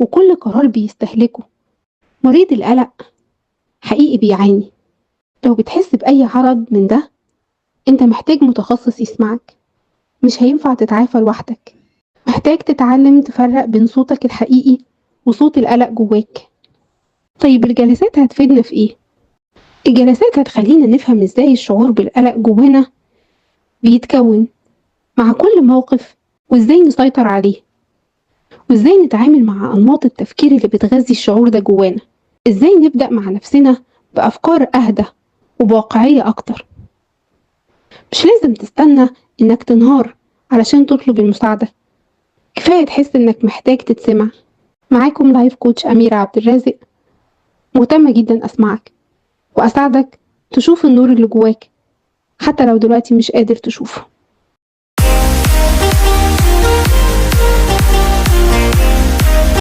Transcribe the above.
وكل قرار بيستهلكه. مريض القلق حقيقي بيعاني. لو بتحس بأي عرض من ده، انت محتاج متخصص يسمعك. مش هينفع تتعافى لوحدك. محتاج تتعلم تفرق بين صوتك الحقيقي وصوت القلق جواك. طيب الجلسات هتفيدنا في ايه؟ الجلسات هتخلينا نفهم ازاي الشعور بالقلق جوانا بيتكون مع كل موقف، وازاي نسيطر عليه، وازاي نتعامل مع انماط التفكير اللي بتغذي الشعور ده جوانا، ازاي نبدأ مع نفسنا بأفكار أهدى وبواقعية أكتر. مش لازم تستنى إنك تنهار علشان تطلب المساعدة، كفاية تحس إنك محتاج تتسمع. معاكم life coach أميرة عبد الرازق، مهتمة جدا أسمعك وأساعدك تشوف النور اللي جواك حتى لو دلوقتي مش قادر تشوفه.